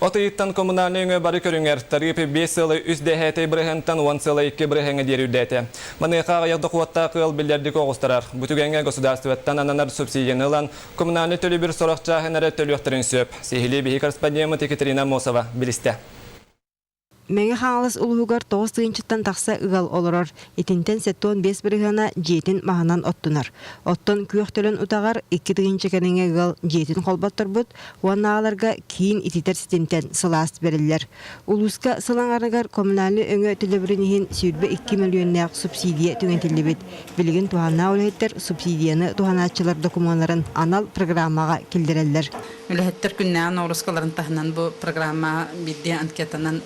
От ыйыттан коммунальнай өҥө бары көрүҥэр тарыып 5,3 дэһээтэй бырыһыантан 10,2 бырыһыаҥҥа диэри үрдээтэ. Маныаха аҕыйах дохуоттаах ыал биллэрдик оҕустарар. Бу түгэҥҥэ государствоттан ананар субсидияны ылан, коммунальнай төлөбүр сорох чааһын эрэ төлүөхтэрин сөп. Сиһилии биһи корреспондеммыт Екатерина Аммосова билистэ. Мэҥэ Хаҥалас улууһугар 9 тыһыынчаттан тахса ыал олорор. Итинтэн 75 бырыһыана дьиэтин маһынан оттунар. Оттон күөх төлөн утаҕар 2 тыһыынча кэриҥэ ыал дьиэтин холботторбут уонна аҕаларга киин ититэр ситимтэн сылаас бэриллэр. Улууска сыл аҥарыгар коммунальнай өҥө төлөбүрүн иһин 22 мөлүйүөннээх субсидия түҥэтиллибит. Билигин туһааннаах үлэһиттэр субсидияны туһанааччылар докумуоннарын анал программаҕа киллэрэллэр. Үлэһиттэр күннээҕи ноҕуруускаларын таһынан бу программа биирдии анкетанан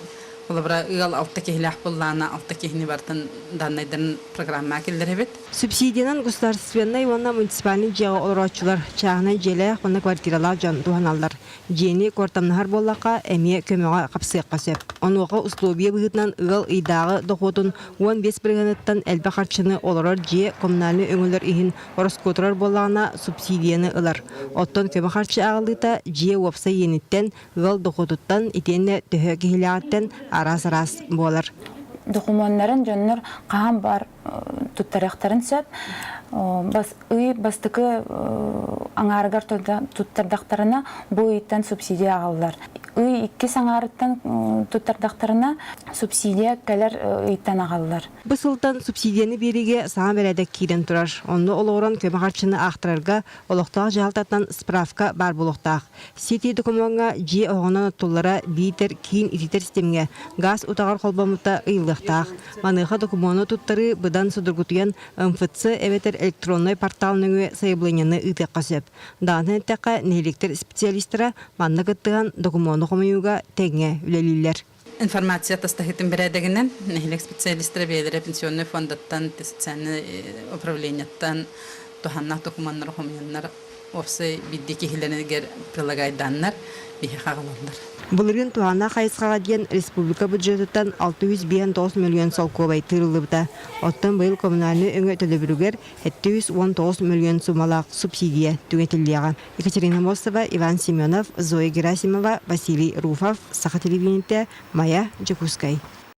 холобура ыал алта киһилээх буоллаҕына алта киһини барытын даннайдарын программаҕа киллэрэбит. Субсидиянан государственнай уонна муниципальнай дьиэҕэ олорооччулар, чааһынай дьиэлээх уонна квартиралаах дьон туһаналлар. Дьиэни куортамнаһар буоллахха, эмиэ көмөҕө хапсыахха сөп. Онуоха условия быһыытынан ыал ыйдааҕы дохуотун 15 бырыһыаныттан элбэх харчыны олорор дьиэ коммунальнай өҥөлөр иһин ороскуотурар буоллаҕына субсидияны ылар. Оттон көмө харчы аҕалыыта дьиэ уопсай иэниттэн, ыал дохуотуттан итиэннэ төһө киһилээҕиттэн араас-араас буолар. Докумуоннарын дьоннор хаһан бар туттарыахтарын сөп. Бас, ый бастакы аҥаарыгар туттардахтарына бу ыйтан субсидия аҕаллар. Ый иккис аҥаарыттан туттардахтарына субсидия кэлэр ыйтан аҕаллар. Бу сылтан субсидияны биэриигэ саҥа бэрээдэк киирэн турар. Онно олоҕуран көмө харчыны аахтарарга олохтоох дьаһалтаттан справка баар буолуохтаах. Сити докумуоҥҥа дьиэ оһоҕунан оттуллара биитэр киин ититэр ситимҥэ гаас утаҕар холбоммута ыйыллыахтаах. Маныаха докумуону туттарыы быдан судургутуйан МФЦ эбэтэр электроннай портал нөҥүө сайабылыанньаны ыытыахха сөп. Даҕаны эттэххэ, нэһилиэктэр специалистара манна кыттыһан докумуону хомуйууга тэҥҥэ үлэлииллэр. Информация тастаһыытын бэрээдэгинэн нэһилиэк специалистара бэйэлэрэ пенсионнай фондаттан, социальнай управлениеттан туһаннаах докумуоннары хомуйаннар уопсай биирдии киһилэригэр прилагайдааннар биһиэхэ аҕалаллар. Былырыын туһааннаах хайысхаҕа диэн республика бюджетыттан 659 мөлүйүөн солкуобай тыырыллыбыта. Оттон быйыл коммунальнай өҥө төлөбүрүгэр 719 мөлүйүөн суумалаах субсидия түҥэтиллиэҕэ. Екатерина Мостова, Иван Семенов, Зоя Герасимова, Василий Руфов, Саха телевидениетэ, Майа, Дьокуускай.